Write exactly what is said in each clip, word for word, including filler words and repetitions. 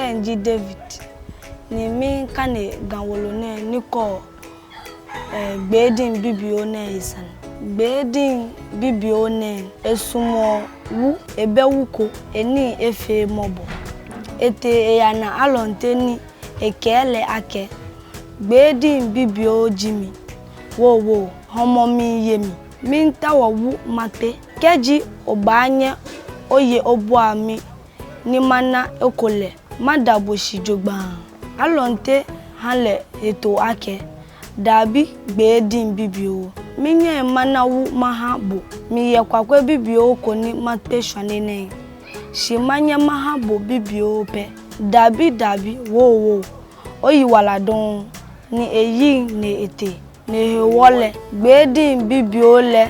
Migbɛi ji David, ni miikane Ga wolo nɛɛ ni kɔɔ, eh, Gbee diŋ bibioo nɛɛ he sane. Gbee diŋ bibioo nɛɛ, esumɔɔ wu, ebɛ wu ko, enii efee mɔbɔ. Etee eyana Alɔnte ni ekɛɛ lɛ akɛ, Gbee diŋ bibioo ji mi. Woo woo, hɔmɔ miiye mi. Miitao wu makpe. Kɛji obaanyɛ oye obua mi ni mana ekolɛ mada bo shi jogbaŋŋ. Alɔnte ha lɛ hetoo akɛ, Dabi, Gbee diŋ bibioo. Minyɛŋ mana wu maha bo. Miyɛ kwakwɛ bibioo ko ni makpe shwane nɛɛ, shi manyɛ maha bo bibioo pɛ. Dabi, dabi, woo woo. Oyiwaladɔŋŋ. Ni eyiŋ ni etee. No hewɔ lɛ, Gbee diŋ bibioo lɛ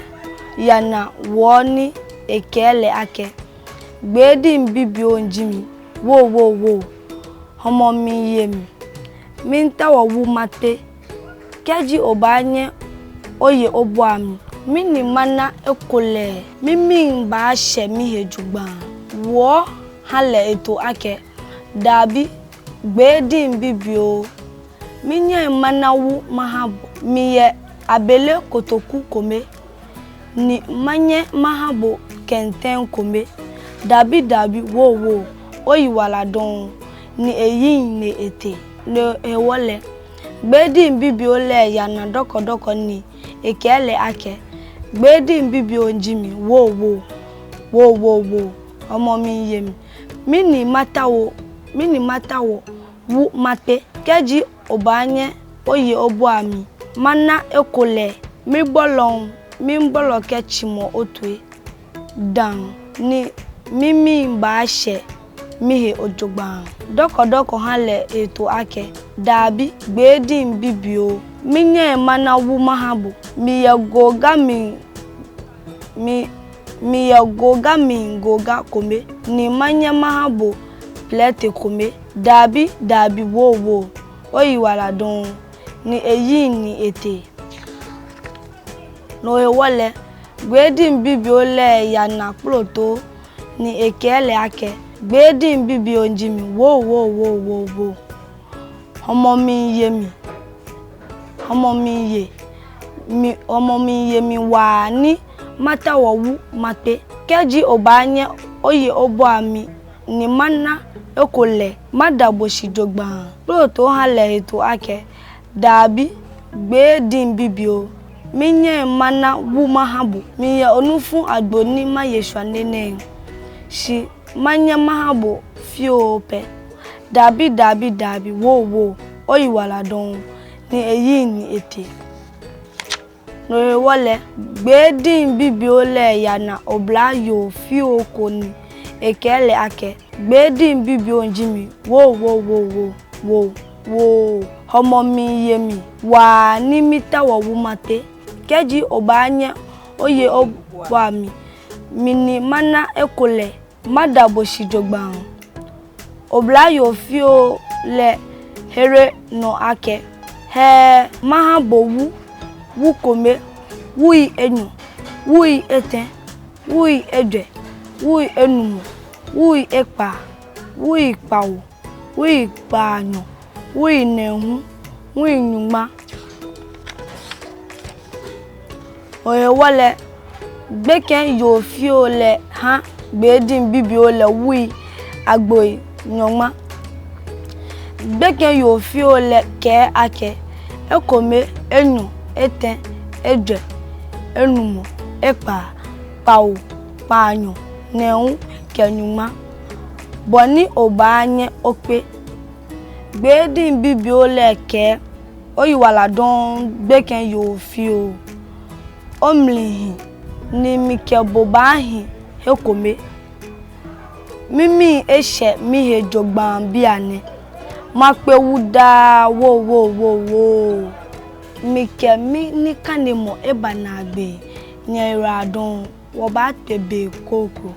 yana wuɔ ni ekɛɛ lɛ akɛ, Gbee diŋ bibioo ji mi. Woo woo woo, hɔmɔ miiye mi. Miitao wu makpe. Kɛji obaanyɛ oye obua mi, mi ni mana ekolɛ, mimii baashɛ mihe jogbaŋŋ. Wuɔ ha lɛ hetoo akɛ, Dabi, Gbee diŋ bibioo. Minyɛŋ mana wu maha bo. Miyɛ abele kotoku kome, ni manyɛ maha bo kɛntɛŋ kome. Dabi, dabi, woo woo. Oyiwaladɔŋŋ. Ni eyiŋ ni etee. No hewɔ lɛ, Gbee diŋ bibioo lɛ yana dɔkɔdɔkɔ ni ekɛɛ lɛ akɛ, Gbee diŋ bibioo ji mi. Woo woo. Woo woo woo, hɔmɔ miiye mi. Mi ni matao, mi ni matao wu makpe. Kɛji obaanyɛ oye obua mi, mana ekolɛ, mibolɔŋ, mibolɔ kɛtsimɔ otoi dani mimii baashɛ mihe jogbaŋŋ. Dɔkɔdɔkɔ ha lɛ hetoo akɛ, Dabi, Gbee diŋ bibioo. Minyɛŋ mana wu maha bo. Miyɛ goga mli, mi, miyɛ goga mli goga kome, ni manyɛ maha bo plɛte kome. Dabi, dabi, woo woo. Oyiwaladɔŋŋ. Ni eyiŋ ni etee. No hewɔ lɛ, Gbee diŋ bibioo lɛ yana kplotoo ni ekɛɛ lɛ akɛ, Gbee diŋ bibioo ji mi. Woo woo woo woo woo. Hɔmɔ miiye mi. Hɔmɔ miiye mi, hɔmɔ miiye mi waa ni matao wu makpe. Kɛji obaanyɛ oye obua mi ni mana ekolɛ mada bo shi jogbaŋŋ. Kplotoo ha lɛ hetoo akɛ, Dabi, Gbee diŋ bibioo. Minyɛŋ mana wu maha bo. Miyɛ onufu agbo ni maye shwane nɛɛ, shi manyɛ maha bo fioo pɛ. Dabi, dabi, dabi, woo woo. Oyiwaladɔŋŋ. Ni eyiŋ ni etee. No hewɔ lɛ, Gbee diŋ bibioo lɛ yana oblayoo fioo ko ni ekɛɛ lɛ akɛ, Gbee diŋ bibioo ji mi. Woo woo woo woo woo woo. Hɔmɔ miiye mi waa ni mitao wu makpe. Kɛji obaanyɛ oye obua mi, mi ni mana ekolɛ mada bo shi jogbaŋŋ. Oblayoo fioo lɛ here nɔ akɛ, Hɛɛ, maha bo wu, wu kome, wui enyɔ, wui etɛ, wui ejwɛ, wui enumɔ, wui ekpaa, wui kpawo, wui kpaanyɔ, wui nɛɛhu, wui nyɔŋma. No hewɔ lɛ, gbekɛ yoo fioo lɛ ha Gbee diŋ bibioo lɛ wui agboi nyɔŋma. Gbekɛ yoo fioo lɛ kɛɛ akɛ, Ekome, enyɔ, etɛ, ejwɛ, enumɔ, ekpaa, kpawo, kpaanyɔ, nɛɛhu kɛ nyɔŋma. Bɔ ni obaanyɛ okpe. Gbee diŋ bibioo lɛ kɛɛ, Oyiwaladɔŋŋ gbekɛ yoo fioo. Omli hi ni mikɛ bo baahi he kome. Mimii eshɛ mihe jogbaŋŋ bianɛ. Makpe wu daa woo woo woo woo. Mikɛ minikanemɔ eba naagbee. Nyɛyiwaladɔŋŋ, wɔbaakpe be kroko.